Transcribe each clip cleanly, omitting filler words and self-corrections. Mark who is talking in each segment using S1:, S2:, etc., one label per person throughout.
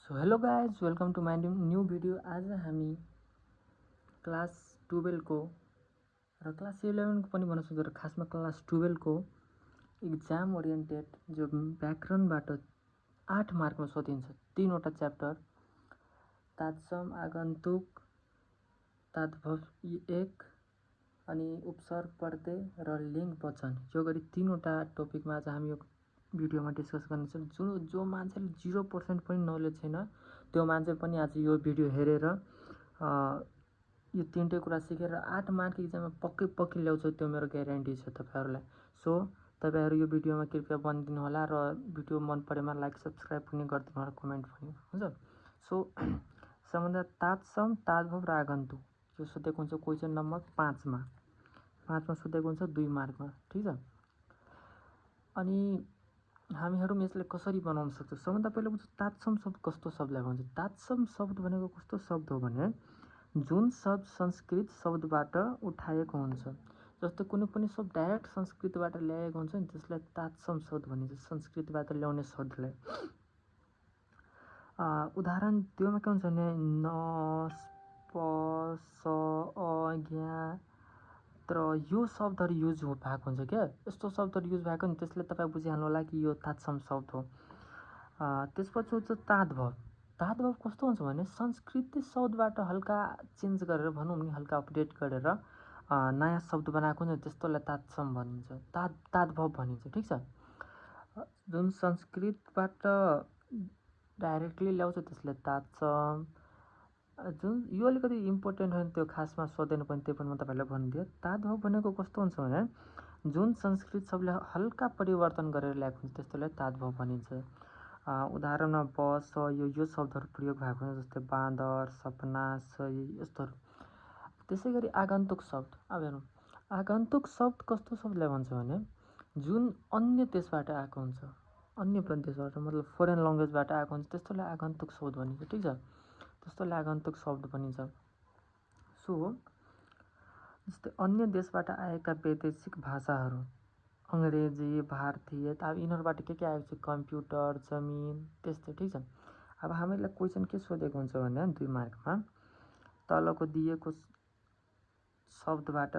S1: So hello guys welcome to my new video. आज हामी class 12 को र क्लास 11 को पनि भन्न सक्छौँ, र खासमा क्लास 12 को इक्जाम ओरिएन्टेड जो व्याकरणबाट 8 मार्कमा सोधिन्छ। 3वटा च्याप्टर तात्सम, आगन्तुक, तात्भव 1 अनि उपसर्ग, प्रत्यय र लिङ्ग वचन, यो गरी 3वटा टपिकमा आज हामी यो भिडियोमा डिस्कस गर्नेछौँ। जो मान्छेले 0% पनि नलेज छैन त्यो मान्छे पनि आज यो भिडियो हेरेर यो 3टै कुरा सिकेर 8 मार्क इक्जाममा पक्कै ल्याउँछ, त्यो मेरो ग्यारेन्टी छ तपाईँहरूलाई। सो तपाईँहरू यो भिडियोमा कृपया बनिदिनु होला र भिडियो मन परेमा लाइक सब्सक्राइब पनि गरिदिनु होला, कमेन्ट पनि, हुन्छ। सो सम्बन्ध तात्सम, तात्भव र आगन्तुक यो सोधेको हुन्छ क्वेसन नम्बर 5मा सोधेको हुन्छ 2 मार्कमा, ठिक छ। अनि हामीहरू यसलाई कसरी बनाउन सक्छौँ? सबभन्दा पहिला बुझ्छ तात्सम शब्द कस्तो शब्दलाई भन्छ। तात्सम शब्द भनेको कस्तो शब्द हो भने जुन शब्द संस्कृत शब्दबाट उठाएको हुन्छ। जस्तो कुनै पनि शब्द डाइरेक्ट संस्कृतबाट ल्याएको हुन्छ नि, त्यसलाई तात्सम शब्द भनिन्छ, संस्कृतबाट ल्याउने शब्दलाई। उदाहरण त्योमा के हुन्छ भने न, प, स, अ, ज्ञा तर यो शब्दहरू युज भएको हुन्छ क्या। यस्तो शब्दहरू युज भएको नि त्यसले तपाईँ बुझिहाल्नु होला कि यो तात्सम शब्द हो। त्यसपछि हुन्छ तात्भव। तात्भव कस्तो हुन्छ भने संस्कृत शब्दबाट हल्का चेन्ज गरेर भनौँ नि, हल्का अपडेट गरेर नयाँ शब्द बनाएको हुन्छ, त्यस्तोलाई तात्सम भनिन्छ, तात्भव भनिन्छ, ठिक छ। जुन संस्कृतबाट डाइरेक्टली ल्याउँछ त्यसलाई तात्सम। जुन यो अलिकति इम्पोर्टेन्ट हो त्यो खासमा सोधेन पनि, त्यो पनि म तपाईँलाई भनिदिएँ। तात्भव भनेको कस्तो हुन्छ भने जुन संस्कृत शब्दले हल्का परिवर्तन गरेर ल्याएको हुन्छ त्यस्तोलाई तात्भव भनिन्छ। उदाहरणमा ब, स, यो शब्दहरू प्रयोग भएको हुन्छ, जस्तै बाँदर, सपना, सही, यस्तोहरू। त्यसै गरी आगन्तुक शब्द, अब हेरौँ आगन्तुक शब्द कस्तो शब्दलाई भन्छ भने जुन अन्य देशबाट आएको हुन्छ, अन्य देशबाट मतलब फरेन ल्याङ्ग्वेजबाट आएको हुन्छ, त्यस्तोलाई आगन्तुक शब्द भनिन्छ, ठिक छ। त्यस्तोलाई आगन्तुक शब्द भनिन्छ। सो जस्तै अन्य देशबाट आएका वैदेशिक भाषाहरू अङ्ग्रेजी, भारतीय, अब यिनीहरूबाट के आएको छ, कम्प्युटर, जमिन, त्यस्तै, ठिक छ। अब हामीलाई क्वेसन के सोधेको हुन्छ भने 2 मार्कमा तलको दिएको शब्दबाट,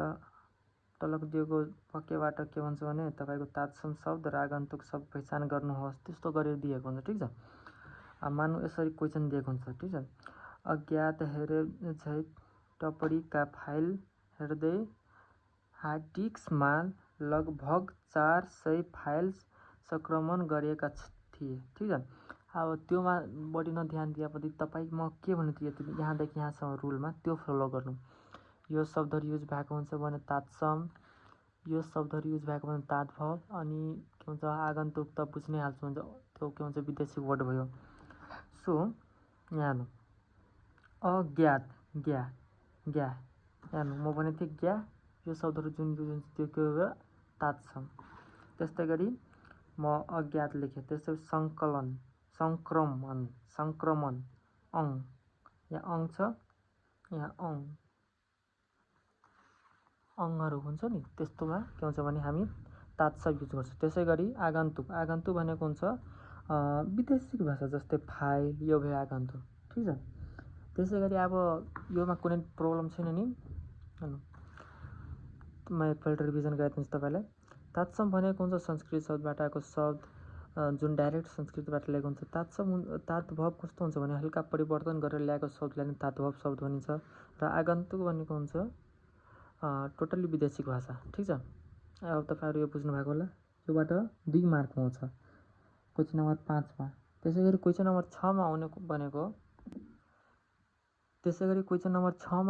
S1: तलको दिएको वाक्यबाट के भन्छ भने तपाईँको तात्सम शब्द र आगन्तुक शब्द पहिचान गर्नुहोस्, त्यस्तो गरेर दिएको हुन्छ, ठिक छ। अब मान्नु यसरी क्वेसन दिएको हुन्छ, ठिक छ। अज्ञात हेरे झै टपरीका फाइल हेर्दै हार्ड डिस्कमा लगभग 400 फाइल सङ्कलन गरेका थिए, ठिक छ। अब त्योमा बढी नध्यान दिएपछि तपाईँ म के भन्नु थियो, यहाँदेखि यहाँसम्म रुलमा त्यो फलो गर्नु। यो शब्दहरू युज भएको हुन्छ भने तात्सम, यो शब्दहरू युज भएको भने तात्भव, अनि के भन्छ आगन्तुक त बुझ्नै हाल्नुहुन्छ, त्यो के भन्छ विदेशी वर्ड भयो। सो यहाँ हेर्नु अज्ञात, ज्ञा, यहाँ हेर्नु म भनेको थिएँ ज्ञा, यो शब्दहरू जुन युज हुन्छ त्यो के हो, तात्सम। त्यस्तै गरी म अज्ञात लेखेँ, त्यस्तै सङ्कलन, सङ्क्रमण, अङ, यहाँ अङ छ, यहाँ अङहरू हुन्छ नि, त्यस्तोमा के हुन्छ भने हामी तात्सम युज गर्छौँ। त्यसै गरी आगन्तुक भनेको हुन्छ विदेशी भाषा, जस्तै फाइल, यो भयो आगन्तुक, ठिक छ। त्यसै गरी अब योमा कुनै प्रब्लम छैन नि, म एकपल्ट रिभिजन गरिदिन्छु तपाईँलाई। तात्सम भनेको हुन्छ संस्कृत शब्दबाट आएको शब्द जुन डाइरेक्ट संस्कृतबाट ल्याएको हुन्छ। तात्भव कस्तो हुन्छ भने हल्का परिवर्तन गरेर ल्याएको शब्दलाई नै तात्भव शब्द भनिन्छ। र आगन्तुक भनेको हुन्छ टोटल्ली विदेशी भाषा, ठिक छ। अब तपाईँहरू यो बुझ्नुभएको होला। योबाट 2 मार्कमा आउँछ क्वेसन नम्बर 5मा। त्यसै गरी क्वेसन नम्बर 6मा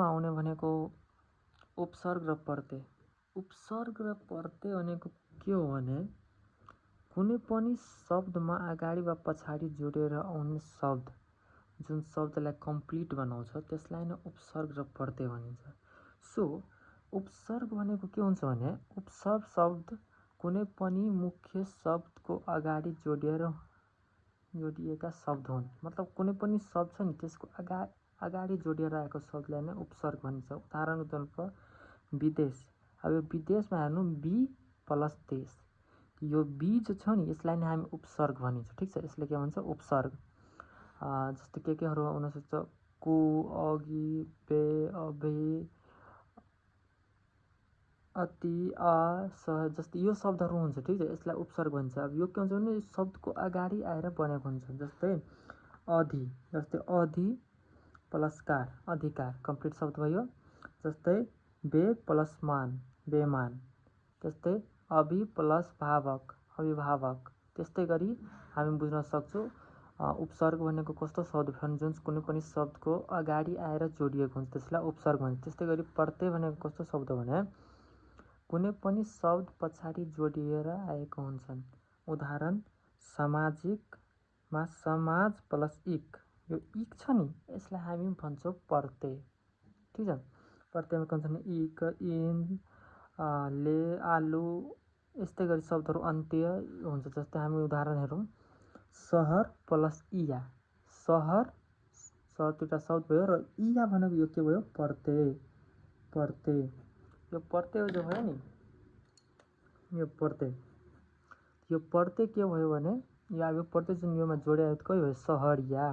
S1: आउने भनेको उपसर्ग र प्रत्यय। उपसर्ग र प्रत्यय भनेको के हो भने कुनै पनि शब्दमा अगाडि वा पछाडि जोडेर आउने शब्द, जुन शब्दलाई कम्प्लिट बनाउँछ त्यसलाई नै उपसर्ग र प्रत्यय भनिन्छ। सो उपसर्ग भनेको के हुन्छ भने उपसर्ग शब्द कुनै पनि मुख्य शब्दको अगाडि जोडिएका शब्द हुन्। मतलब कुनै पनि शब्द छ नि त्यसको अगाडि जोडिएर आएको शब्दलाई नै उपसर्ग भनिन्छ। उदाहरणको तौरमा विदेश, अब यो विदेशमा हेर्नु बी प्लस देश, यो बी जो छ नि यसलाई नै हामी उपसर्ग भनिन्छ, ठिक छ। यसले के भन्छ उपसर्ग। जस्तै केहरू हुन सक्छ कु, अघि, बे, अभि, अति, सह जस्तै यो शब्दहरू हुन्छ। ठिक छ, यसलाई उपसर्ग भन्छ। अब यो के हुन्छ भने शब्दको अगाडि आएर बनेको हुन्छ। जस्तै अधि, जस्तै अधि प्लस कार, अधिकार, कम्प्लिट शब्द भयो। जस्तै बे प्लस मान, बेमान। त्यस्तै अभि प्लस भावक, अभिभावक। त्यस्तै गरी हामी बुझ्न सक्छौँ उपसर्ग भनेको कस्तो शब्द भयो जुन कुनै पनि शब्दको अगाडि आएर जोडिएको हुन्छ, त्यसलाई उपसर्ग भन्छ। त्यस्तै गरी प्रत्यय भनेको कस्तो शब्द भने कुनै पनि शब्द पछाडि जोडिएर आएको हुन्छन्। उदाहरण सामाजिकमा समाज प्लस इक, यो इक छ नि, यसलाई हामी भन्छौँ प्रत्यय। ठिक छ, प्रत्ययमा के हुन्छ भने इक, इन, ले, आलु, यस्तै गरी शब्दहरू अन्त्य हुन्छ। जस्तै हामी उदाहरण हेरौँ सहर प्लस इया, सहर दुईवटा शब्द भयो र इया भनेको यो के भयो प्रत्यय। प्रत्यय यो प्रत्यय जो भयो नि, यो प्रत्यय के भयो भने यो प्रत्यय जुन योमा जोड्या के भयो सहरिया,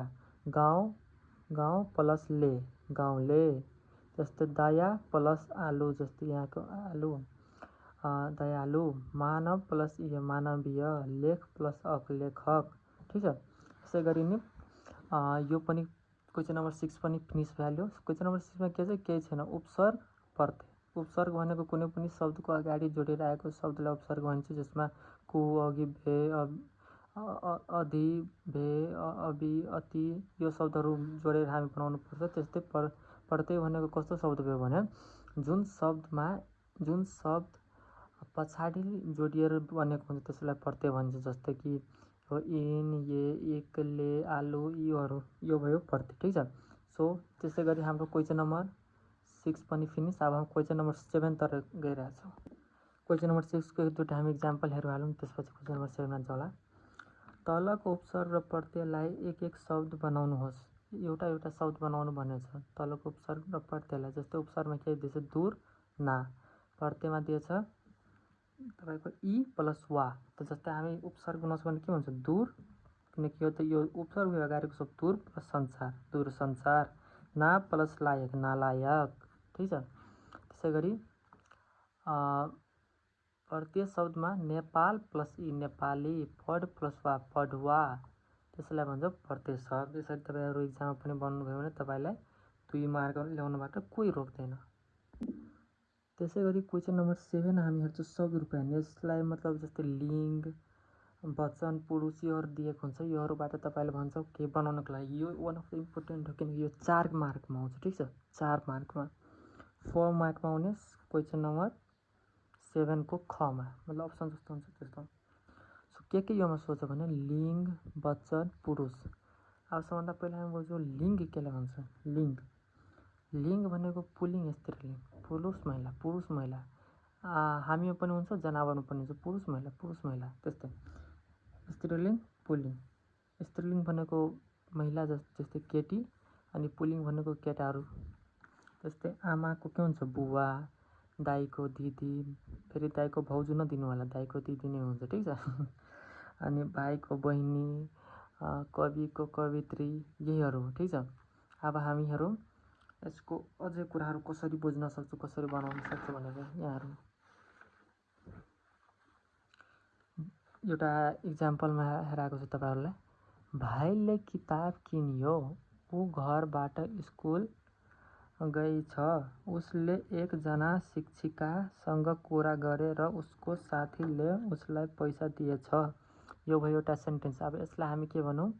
S1: गाउँ प्लस ले, गाउँले। जस्तै दया प्लस आलु, जस्तै यहाँको आलु, दयालु। मानव प्लस इय, मानवीय। लेख प्लस अक, लेखक। ठिक छ, त्यसै गरी नि यो पनि क्वेसन नम्बर 6 पनि फिनिस भ्याल्यु। क्वेसन नम्बर 6 मा के छ, केही छैन, उपसर्ग प्रत्यय। उपसर्ग भनेको कुनै पनि शब्दको अगाडि जोडेर आएको शब्दलाई उपसर्ग भन्छ। जसमा कु, अघि, भे, अधि, भे, अभि, अति, यो शब्दहरू जोडेर हामी बनाउनु पर्छ। त्यस्तै प्रत्यय भनेको कस्तो शब्द भयो भने जुन शब्द पछाडि जोडिएर बनेको हुन्छ त्यसलाई प्रत्यय भन्छ। जस्तै कि इन, ये, इक, ले, आलु, यो भयो प्रत्यय। ठिक छ, सो त्यसै गरी हाम्रो क्वेसन नम्बर 6 पनि फिनिस। अब हम क्वेसन नम्बर 7 तिर गइरहेछौँ। क्वेसन नम्बर 6 को दुईवटा हामी इक्जाम्पल हेरिहालौँ, त्यसपछि क्वेसन नम्बर 7 मा जाउँला। तलको उपसर्ग र प्रत्ययलाई एक एक शब्द बनाउनुहोस्। एउटा शब्द बनाउनु भनेको छ। तलको उपसर्ग र प्रत्ययलाई, जस्तै उपसर्गमा के दिएछ दूर, ना। प्रत्ययमा दिएछ तपाईँको इ प्लस वा। त जस्तै हामी उपसर्ग बनाउँछौँ भने के भन्छ दूर, किनकि यो उपसर्ग अगाडिको शब्द दूर प्लस संसार, दूर संसार। ना प्लस लायक, नालायक। ठिक छ, त्यसै गरी प्रत्यय शब्दमा नेपाल प्लस इ, नेपाली। पढ प्लस वा, पढुवा। त्यसलाई भन्छ प्रत्यय शब्द। यसरी तपाईँहरू इक्जाममा पनि बन्नुभयो भने तपाईँलाई 2 मार्क ल्याउनबाट कोही रोक्दैन। त्यसै गरी क्वेसन नम्बर 7 हामी हेर्छौँ सगुरूपायन। यसलाई मतलब जस्तै लिङ्ग, वचन, पुरुष योहरू दिएको हुन्छ। योहरूबाट तपाईँले भन्छ के बनाउनको लागि। यो वान अफ द इम्पोर्टेन्ट हो, किनकि यो 4 मार्कमा आउँछ। ठिक छ, 4 मार्कमा। 4 मार्कमा आउने क्वेसन नम्बर 7 को खमा, मतलब अप्सन जस्तो हुन्छ त्यस्तो। सो के योमा सोच भने लिङ्ग, वचन, पुरुष। अब सबभन्दा पहिला हामी बुझ्छौँ लिङ्ग केलाई भन्छ। लिङ्ग भनेको पुल्लिङ स्त्रीलिङ्ग, पुरुष महिला। हामीमा पनि हुन्छ, जनावरमा पनि हुन्छ, पुरुष महिला। त्यस्तै स्त्रीलिङ्ग, पुल्लिङ। स्त्रीलिङ्ग भनेको महिला जस्तै केटी, अनि पुल्लिङ भनेको केटाहरू। त्यस्तै आमाको के हुन्छ बुवा, दाइको दिदी, फेरि दाइको भाउजू नदिनु होला, दाइको दिदी नै हुन्छ। ठिक छ, अनि भाइको बहिनी, कविको कवित्री, यहीहरू हो। ठिक छ, अब हामीहरू यसको अझै कुराहरू कसरी बुझ्न सक्छौँ, कसरी बनाउन सक्छौँ भनेर यहाँहरू एउटा इक्जाम्पलमा हेराएको छु तपाईँहरूलाई। भाइले किताब किन्यो, ऊ घरबाट स्कुल गई छ। उसले एकजना शिक्षिकासँग कुरा गरे र उसको साथीले उसलाई पैसा दिएछ। यो भयो एउटा सेन्टेन्स। अब यसलाई हामी के भनौँ,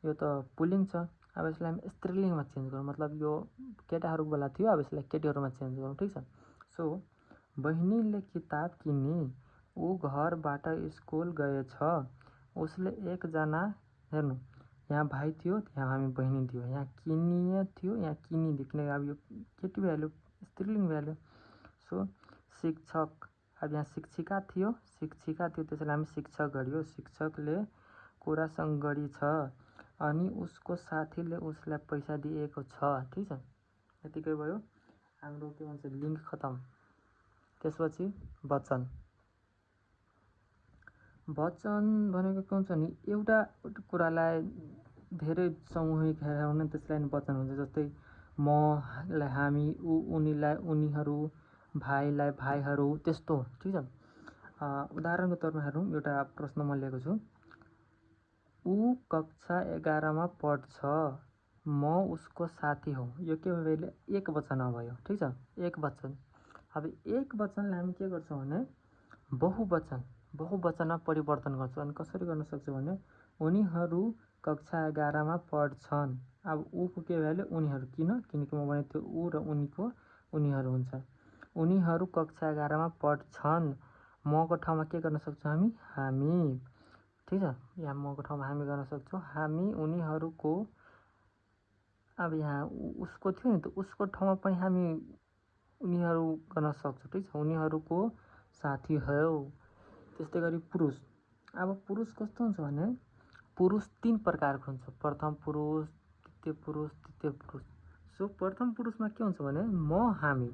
S1: यो त पुल्लिङ छ। अब यसलाई हामी स्त्रीलिङ्गमा चेन्ज गरौँ, मतलब यो केटाहरूको बेला थियो, अब यसलाई केटीहरूमा चेन्ज गरौँ। ठिक छ, सो बहिनीले किताब किनी, ऊ घरबाट स्कुल गएछ। उसले एकजना, हेर्नु यहाँ भाइ थियो, यहाँ हामी बहिनी थियो, यहाँ किनिए थियो, यहाँ किनिदियो, किनकि अब यो केटी भ्याल्यु, स्त्रीलिङ्ग भ्याल्यु। सो शिक्षक, अब यहाँ शिक्षिका थियो, त्यसैले हामी शिक्षक गरियो। शिक्षकले कुरासँग गरी छ, अनि उसको साथीले उसलाई पैसा दिएको छ। ठिक छ, यतिकै भयो हाम्रो के भन्छ लिङ्ग खतम। त्यसपछि वचन भनेको के हुन्छ नि, एउटा कुरालाई धेरै सामूहिक हेरेर भने त्यसलाई नि वचन हुन्छ। जस्तै मलाई हामी, उनीलाई उनीहरू, भाइलाई भाइहरू, त्यस्तो। ठिक छ। उदाहरणको तौरमा हेरौँ, एउटा प्रश्न म लिएको छु। ऊ कक्षा 11मा पढ्छ, म उसको साथी हो। यो के भयो? एक वचनमा भयो। ठिक छ, एक वचन। अब एक वचनलाई हामी के गर्छौँ भने बहुवचनमा परिवर्तन गर्छौँ। अनि कसरी गर्न सक्छौँ भने उनीहरू कक्षा 11मा पढ्छन्। अब ऊको के भयो? उनीहरू। किनकि म भने त्यो ऊ र उनीको उनीहरू हुन्छ। उनीहरू कक्षा 11मा पढ्छन्। मको ठाउँमा के गर्न सक्छौँ हामी? ठिक छ, यहाँ मको ठाउँमा हामी गर्न सक्छौँ हामी उनीहरूको। अब यहाँ उसको थियो नि, त उसको ठाउँमा पनि हामी उनीहरू गर्न सक्छौँ। ठिक छ, उनीहरूको साथी हो। त्यस्तै गरी पुरुष। अब पुरुष कस्तो हुन्छ भने पुरुष 3 प्रकारको हुन्छ। प्रथम पुरुष, द्वितीय पुरुष, तृतीय पुरुष। सो प्रथम पुरुषमा के हुन्छ भने म, हामी।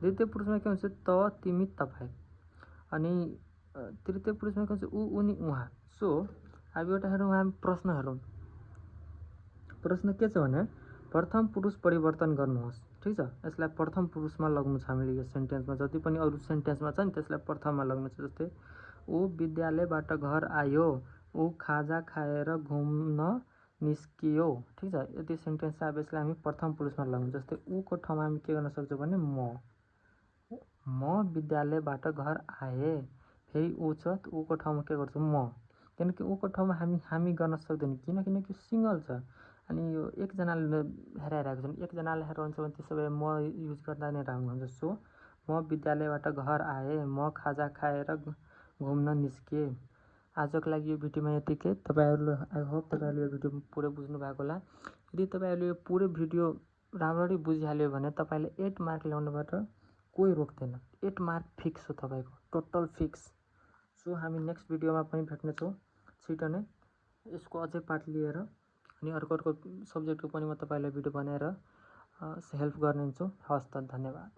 S1: द्वितीय पुरुषमा के हुन्छ? त, तिमी, तपाईँ। अनि तृतीय पुरुषमा के हुन्छ? ऊ, उनी, उहाँ। सो अब एउटा हेरौँ, हामी प्रश्न हेरौँ। प्रश्न के छ भने प्रथम पुरुष परिवर्तन गर्नुहोस्। ठिक छ, यसलाई प्रथम पुरुषमा लग्नु छ हामीले। यो सेन्टेन्समा जति पनि अरू सेन्टेन्समा छ नि त्यसलाई प्रथममा लग्नु छ। जस्तै ऊ विद्यालयबाट घर आयो, ऊ खाजा खाएर घुम्न निस्कियो। ठिक छ, यति सेन्टेन्स छ। अब यसलाई हामी प्रथम पुरुषमा लग्नु। जस्तै ऊको ठाउँमा हामी के गर्न सक्छौँ भने म विद्यालयबाट घर आएँ। फेरि ऊ छ, ऊको ठाउँमा के गर्छौँ? म। किनकि ऊको ठाउँमा हामी गर्न सक्दैन। किनकि सिङ्गल छ। अनि यो एकजनाले हेराइरहेको छ। एकजनाले हेराउँछ भने त्यसो भए म युज गर्दा नै राम्रो हुन्छ। सो म विद्यालयबाट घर आएँ, म खाजा खाएर घुम्न निस्केँ। आजको लागि यो भिडियोमा यतिकै। तपाईँहरूले आई होप तपाईँहरूले यो भिडियो पुरै बुझ्नु भएको होला। यदि तपाईँहरूले यो पुरै भिडियो राम्ररी बुझिहाल्यो भने तपाईँले 8 मार्क ल्याउनुबाट कोही रोक्दैन। 8 मार्क फिक्स हो तपाईँको, टोटल फिक्स। सो हामी नेक्स्ट भिडियोमा पनि भेट्नेछौँ छिटो नै, यसको अझै पार्ट लिएर। अनि अर्को सब्जेक्टको पनि म तपाईँलाई भिडियो बनाएर हेल्प गर्ने हुन्छु। हवस् त, धन्यवाद।